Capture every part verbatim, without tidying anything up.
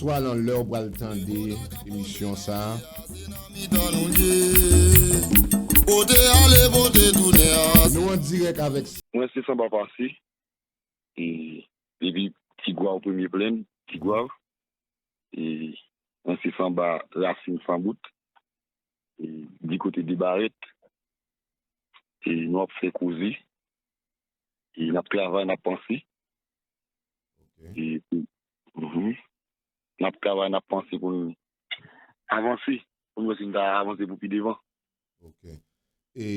Swa nan lè w pral tande emisyon sa a. Kote ale, kote tounen a. Nou an dirèk avèk Mwen se Sanba Pase, e, depi Tigwav, Premye Plèn, Tigwav, e, mwen se Sanba Rasin San Bout, e, di kote de Barèt, e, nou ap fè koze, e, n ap travay, n ap panse, Ok. e, pou, mhm. N ap travay, n ap panse pou n avanse, pou n wè si n ka avanse pou pi devan. Ok. E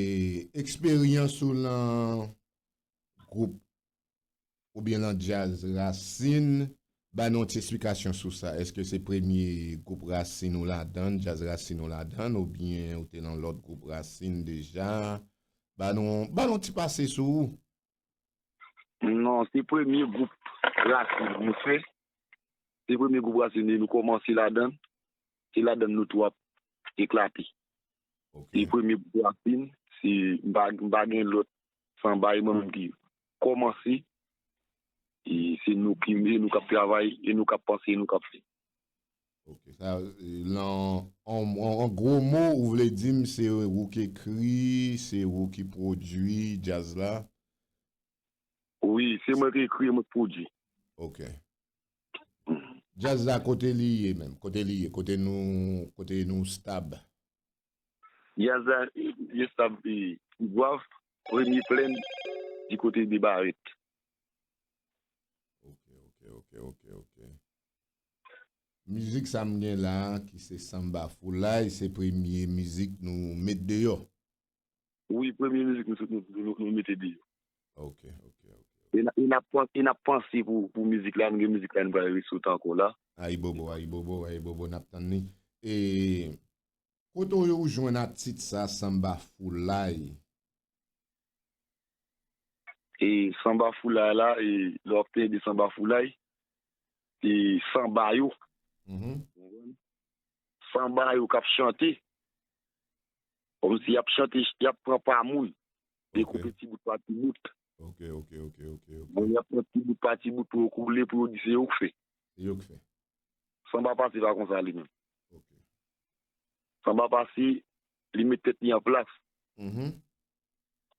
eksperyans ou nan gwoup oubyen nan djaz rasin, ba nou yon ti esplikasyon sou sa. Èske se premye gwoup rasin ou ladann, djaz rasin ou ladann, oubyen ou te nan lòt gwoup rasin deja? Ba nou, ba nou ti pase sou ou. Non, se premye gwoup rasin nou fè. Se premye gwoup rasin nou kòmanse ladann. Se ladann nou tou ap eklate. Ok. Se premye gwoup rasin, se m pa, m pa gen lòt sanba, e mwen menm ki kòmanse. E se nou ki, e nou k ap travay, e nou k ap panse, e nou k ap fè. Ok, sa, e, lan, an, an, an gwo mo, ou vle di m se ou ki ekri, se ou ki pwodui djaz la? Wi, se mwen ki ekri, mwen ki pwodui. Ok. Mhm. Djaz la, kote li ye menm? Kote li ye? Kote nou, kote nou stab? Djaz la, e, li stab, e, Tigwav, Premye Plèn, di kote de Barèt. Ok, ok, ok, ok, ok. Mizik sa m gen la, ki se Sanba Foulay, se premye mizik nou met deyò. Wi, premye mizik nou, nou, nou, nou mete deyò. Ok, ok, ok. E n a, e n ap pan-, e n ap panse pou, pou mizik la, nou gen mizik la, nou pral resot ankò la. Ayibobo, ayibobo, ayibobo, n ap tann li. E kote w jwenn a tit sa, Sanba Foulay? E Sanba Foulay la, e lè w ap tande Sanba Foulay, e sanba yo. Mhm. Sanba yo k ap chante. Kòmsi y ap chante, y ap pran pa moun. Ok. Dekoupe ti bout pa ti bout. Ok, ok, ok, ok, ok. Bon, y ap pran ti bout pa ti bout pou yo koule, pou yo di se yo k fè. Se yo k fè. Sanba Pase pa konsa li menm. Ok. Sanba Pase, li met tèt li an plas. Mhm.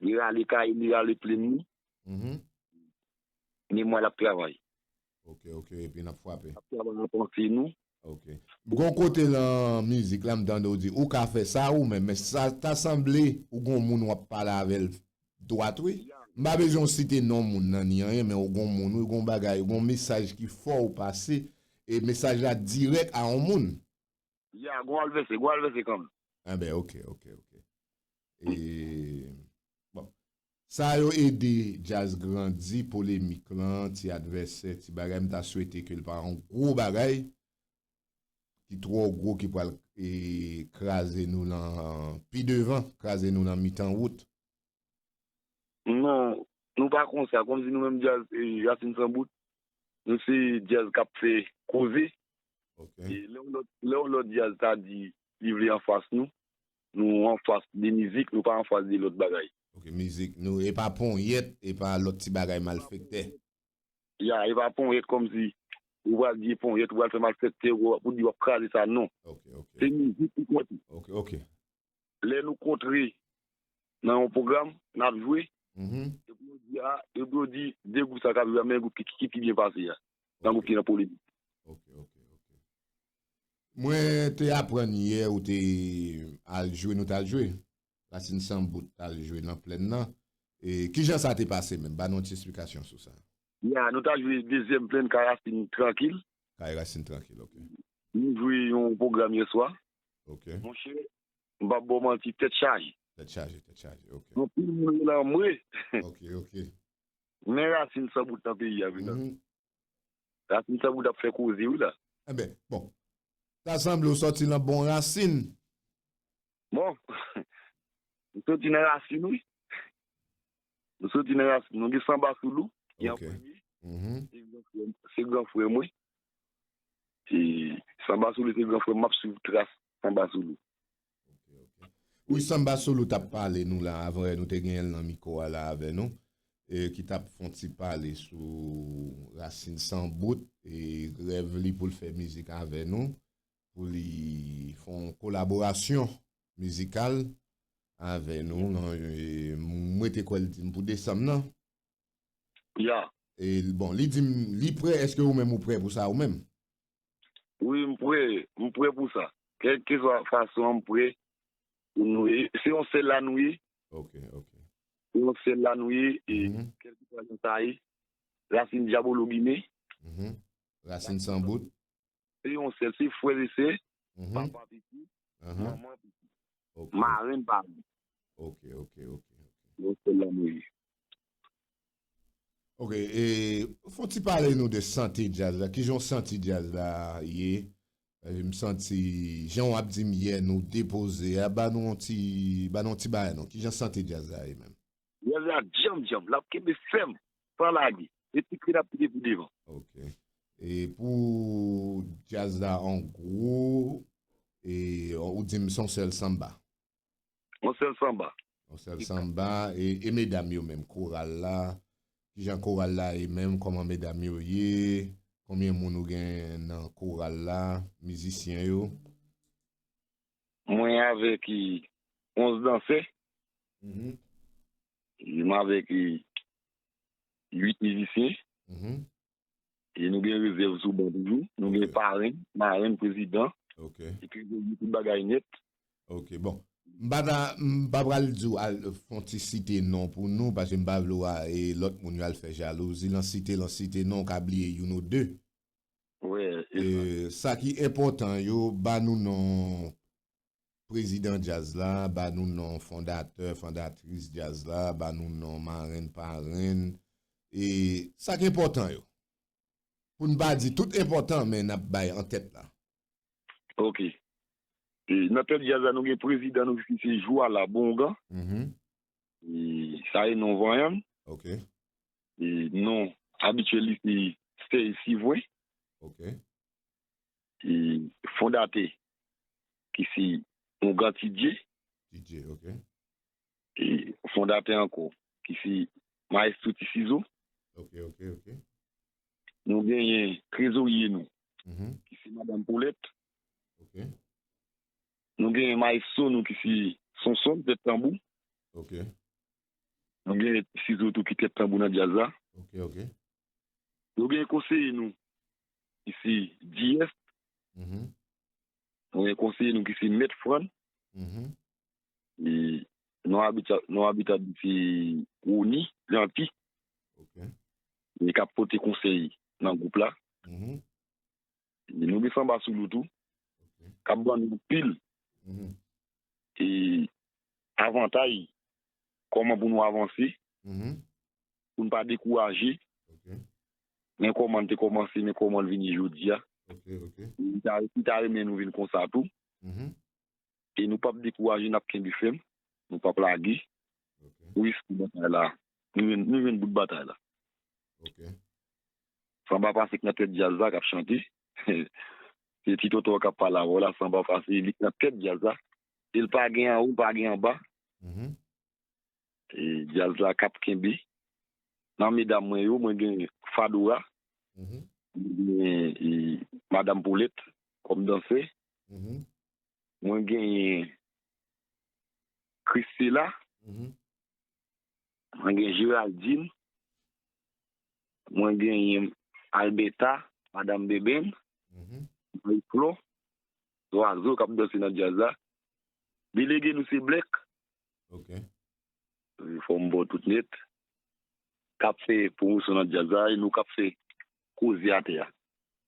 Li rale kay li, li rale plenn li. Mhm. Memwa l ap travay. Ok, ok, epi n ap frape. N ap travay nan panse nou. Ok. Gon kote lan mizik la, m tande w di, ou ka fè sa ou menm, men sa ta sanble ou gon moun w ap pale avè l dwat, wi. M pa bezwen w site non moun nan ni anyen, men ou gon moun, wi, gon bagay, gon mesaj ki fò ou pase, e mesaj la dirèk a yon moun. Ya, gon advèsè, gon advèsè kanmenm. Enben, ok, ok, ok. E, bon. Sa yo ede djaz grandi, polemik lan, ti advèsè, ti bagay, m ta swete ke l pa yon gwo bagay, ki twò gwo, ki pral, e, kraze nou lan, pi devan, kraze nou nan mitan wout. Non, nou pa konsa. Kòmsi nou menm djaz, e, Rasin San Bout, nou se djaz k ap fè koze. Ok. E lè yon lòt, lè yon lòt djaz ta di li vle anfas nou, nou anfas de mizik, nou pa anfas de lòt bagay. Ok, mizik. Nou, e pa ponyèt, e pa lòt ti bagay malfektè. Ya, e pa ponyèt kòmsi ou pral di ponyèt, ou pral fè malfektè, ou pou di w ap kraze sa, non. Ok, ok. Se mizik ki konte. Ok, ok. Lè nou kontre nan yon pwogram, n ap jwe, Mhm. epi yo di, a, epi yo di, de gwoup sa k ap jwe a, men gwoup ki, ki, ki pi byen pase a. Nan gwoup Ok. ki nan polemik. Ok, ok, ok. Mwen te aprann yè ou te al jwe, nou t al jwe. Rasin San Bout t al jwe nan plèn nan. E kijan sa te pase menm? Ba nou yon ti esplikasyon sou sa. Ya, nou t al jwe dezyèm plèn, Kay Rasin Trankil. Kay Rasin Trankil, ok. Nou jwe yon pwogram yè swa. Ok. Monchè, m p ap ba w manti, tèt chaje. Tèt chaje, tèt chaje, ok. Anpil moun rele anmwe. Ok, ok. Men Rasin San Bout nan peyi a, wi la. Mhm. Rasin San Bout ap fè koze, wi la. Enben, bon. Ta sanble w sòti nan bon rasin. Bon, m soti nan rasin, wi. M soti nan rasin. Nou gen Sanba Soulou, ki an Ok. premye. Mhm. Se gran frè m, se gran frè mwen. E Sanba Soulou se gran frè m, m ap swiv tras Sanba Soulou. Ok, ok. Wi, Sanba Soulou t ap pale nou la avan yè, nou te genyen l nan mikwo a la avè nou. e ki t ap fè yon ti pale sou Rasin San Bout e rèv li pou l fè mizik avè nou, pou li fè yon kolaborasyon mizikal avè nou. Nan, e, mwen te kwè l di m pou desanm nan. Ya. E, bon, li di m li prè, èske ou menm ou prè pou sa ou menm? Wi, m prè, m prè pou sa. Kèlkeswa fason an, m prè pou nou ye. Se yon sèl la nou ye. Ok, ok. Se yon sèl la nou ye. E Mhm. Kèlkeswa jan sa ye. Rasin Dyabolo Ginen. Mhm. Rasin San Bout. Se yon sèl. Se frè e sè. Mhm. Papa piti. Ahan. Manman piti. Ok. Marenn pa. Ok, ok, ok. Yon sèl la nou ye. Ok, e fè yon ti pale nou de sante djaz la. Kijan w santi djaz la ye? E, m santi, jan w ap di m yè nou depoze a, ba nou yon ti, ba nou yon ti bagay non. Kijan sante djaz la ye menm? Djaz la djanm djanm, l ap kenbe fèm, san lage. E pi ke l ap kite pou devan. Ok. E pou djaz la an gwo, e ou di m se yon sèl sanba. Yon sèl sanba. Yon sèl sanba, e, e medam yo menm, koral la, kijan koral la ye menm, kòman medam yo ye, konbyen moun ou gen nan koral la, mizisyen yo? Mwen avèk e, onz dansè, Mhm. e m avèk e, uit mizisyen, Mhm. e nou gen rezèv sou ban toujou, nou gen Ok. parenn, marenn, prezidan, Ok. e trezorye, tout bagay nèt. Ok, bon. M pa ta, m pa pral di w al fè yon ti site non pou nou, paske m pa vle w a, e lòt moun yo al fè jalouzi, lan site, lan site non, w ka bliye youn ou de. Wè, e E sa ki enpòtan yo, ba nou non prezidan djaz la, ba nou non fondatè, fondatris djaz la, ba nou non marenn, parenn. E sa ki enpòtan yo. Pou n pa di tout enpòtan, men n ap bay an tèt la. Ok. E, nan tèt djaz la, nou gen prezidan nou ki se Jouala Bongan. Mhm. E, sa e non vanyan l. Ok. E, non abityèl li se Sèy Sivwen. Ok. E, fondatè ki se Ongan Tidye. Tidye, ok. E, fondatè ankò ki se Maestro Ti Sizo. Ok, ok, ok. Nou genyen trezorye nou Mhm. ki se Madanm Polèt. Ok. Nou genyen maestro nou ki se Sonson, tèt tanbou. Ok. Nou genyen Sizo tou ki tèt tanbou nan djaz la. Ok, ok. Nou genyen konseye nou ki se D S. Mhm. Nou genyen konseye nou ki se Mèt Fran. Mhm. E non abita, non abita se Roni Janti. Ok. E k ap pote konsèy nan gwoup la. Mhm. E nou gen sanba sou nou tou. Ok. K ap ban nou pil. Mhm. E avantaj, kòman pou nou avanse, Mhm. pou n pa dekouraje. Ok. Men kòman n te kòmanse, men kòman n vini jodi a. Ok, ok. Li ta, li ta renmen nou vin konsa tou. Mhm. E nou p ap dekouraje, n ap kenbe fèm. Nou p ap lage. Ok. Pou riske batay la. Nou jwenn, nou jwenn bout batay la. Ok. Sanba pase k nan tèt djaz la k ap chante. Se ti tonton k ap pale avè w la, sanba pase li k nan tèt djaz la. E l pa gen anwo, l pa gen anba. Mhm. E djaz la k ap kenbe. Nan medam mwen yo, mwen gen Fadora, Mhm. mwen gen e, Madanm Polèt kòm dansè. Mhm. Mwen genyen Christela, Mhm. mwen gen Géraldine, mwen genyen Alberta, Madanm Beben, Mhm. Marie Flore, Zwazo k ap danse nan djaz la. Delege nou se Blèk. Ok. Fò m ba w tout nèt. K ap fè pwomosyon nan djaz la e nou k ap fè koze atè a.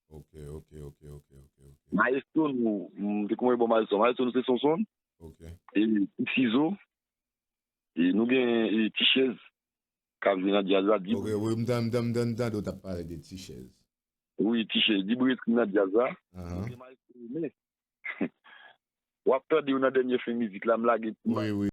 Ok, ok, ok, ok, ok, ok. Maestro nou, m te konmen bon maestro. Maestro nou se Sonson. Ok. E Sizo. E nou gen e Ti Chèz k ap jwe nan djaz la. Di Ok, wi, m tan, m tan, m tan, m tande w t ap pale de Ti Chèz. Wi, Ti Chèz. Di Bris ki nan djaz la. Ahan. Gen maestro René. W ap tande yo nan dènye fen mizik la, m lage. Wi, wi.